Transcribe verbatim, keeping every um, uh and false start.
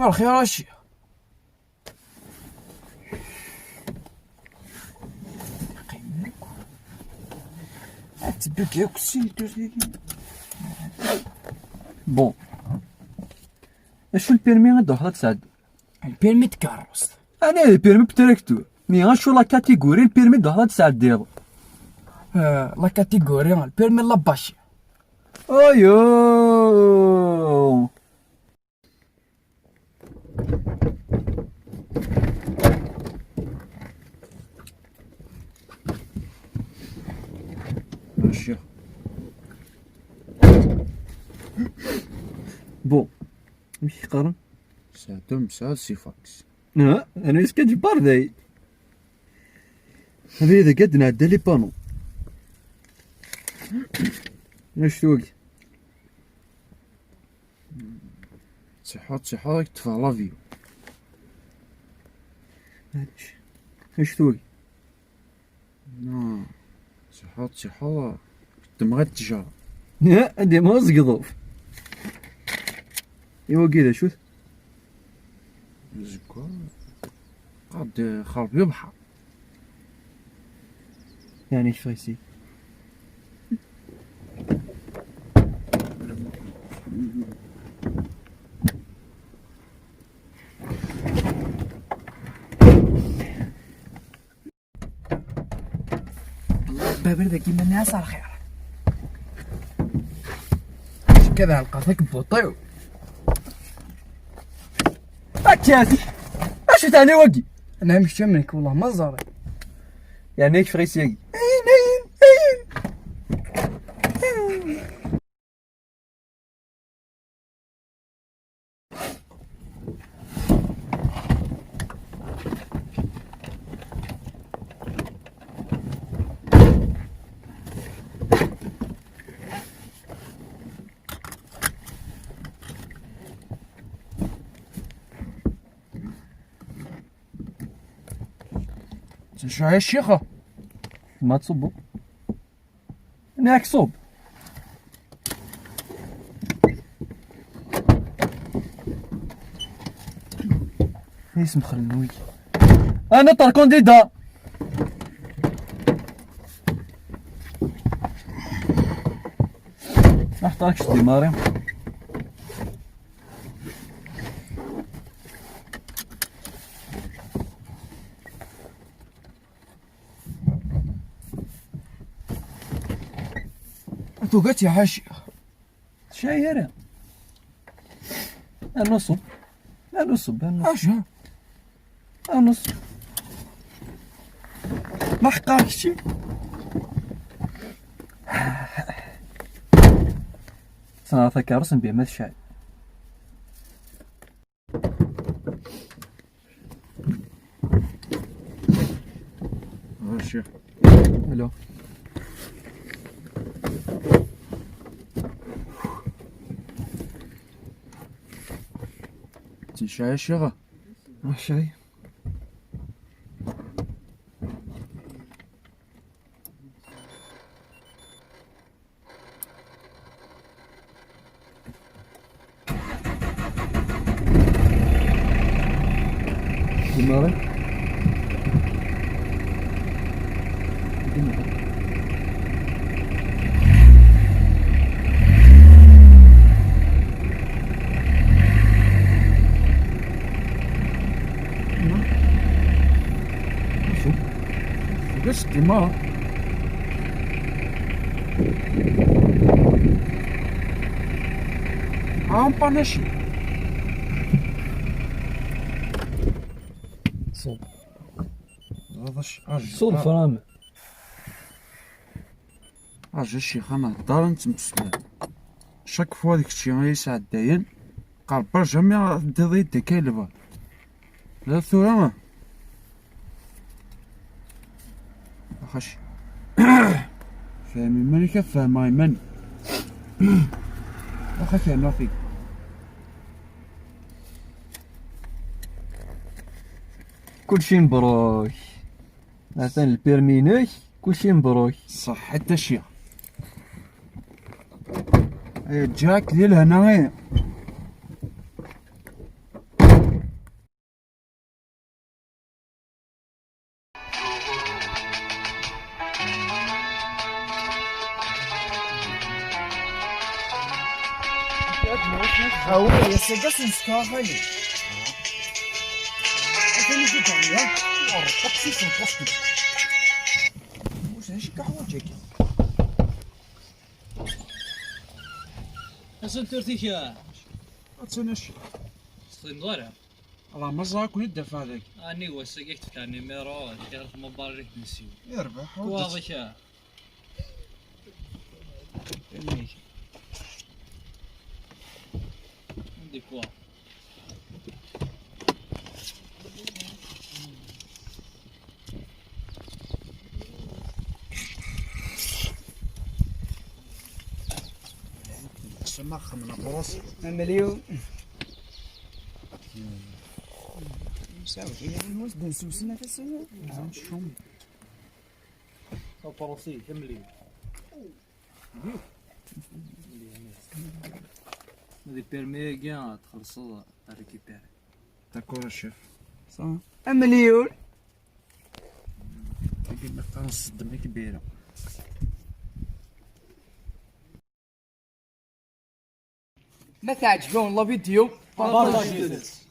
Lxir a ccix. Ad tbek akk si ddurt-agi. Bon. Acu n lpirmi i d-ruḥeḍ ad tesɛeddiḍ? Lpirmi n tkeṛṛust. Ɛni d lpirmi n traktur? Mi acu la catégorie n lpirmi i d-ruḥeḍ ad tesɛeddiḍ? Eh, la catégorie, lpirmi n la bâche. Ayo! Maci. Bon, amek i qqaren? Sɛedda msɛa sifaks. Ah, ana yeska ǧebbar day. Abrid-agi ad d-nɛedda les panneaux. Acu wagi? Ttiḥa, ttiḥa, ad k-ṭṭfeɣ l'avion. Maɛlic. Acu tura? Non. Ttiḥa, ttiḥa, temɣa ttejra. Andi ma zegḍeḍ. I wagi d acu-t? Zeggaɣ. Qad xerb lebḥer. Yeɛni kfeɣ isi. Babar dagi mani as lxir. Akka d ɛelqeɣ takebbuḍt-iw. Akka-t. Acu teɛni wagi? Ana am kečč am nekk, wellah ma ẓẓareɣ. Yeɛni kfeɣ isi-agi. Ayen, ayen, ayen. Tecɛel ccix. Ma tṣubbu. Neɣ ṣub. Isem xelluy. Ana ṭerkun di da. Aḥtar kečč di Mari. Tugat ya ḥaci. Tecɛi ara. Rnu ṣub. Rnu ṣub, rnu ṣub. Aca? Rnu ṣub. Ma ḥqar kečči. Ssneɣ takeṛṛust n bima tecɛel. Maci. Alo. Tecɛel ccix. Maci. Di Mari. Acu? Ulac dima. Ɛam panaci. Ṣub. Hada sh-, ah, j-, Ṣub ah. Fram. Aǧa ccix, ad nehder, ad nettemsefham. Chaque fois d kečči ay yesɛeddayen, qerba jamais teddiḍ-iyi-d akka i lebɣi. La tura. Axac. Fhem iman-ik, ad fehmeɣ iman-ik. Axac, yerna fik. Kulci mbruk. Atan lpirmi-inek. Kulci mebruk. Ṣaḥḥa a Taci. Ay Jack, di lehna, eh. Ah oui, c'est ça, c'est ce qu'on va aller. Attends, je vais dormir. Oh, pas de soucis, on pense que. Mhux hekk ḥwaǧek. Asentur-ik. Ad tanac. Txedmeḍ ara. Ala, ma ẓra kun id-dafeɣ dagi. Ani wass-agi ak-d-fkeɣ numéro, kra tmubal-ik d nsiw. Yerbeḥ. Kwaḍ-ik. Amek? Anda-k wa? Sema xemna ɣur-s. Amelyun. Sawa, kina nwas d nsusen ata sunu. Nsusen. Aṭrus-ik, amelyun. Di permis-agi ad txellṣeḍ, ad récupérer. D'accord, chef. Ça. Amelyun. Tagi ma qqaren s ddem i kbira. Ma teɛǧeb-awen la vidéo, partager-it.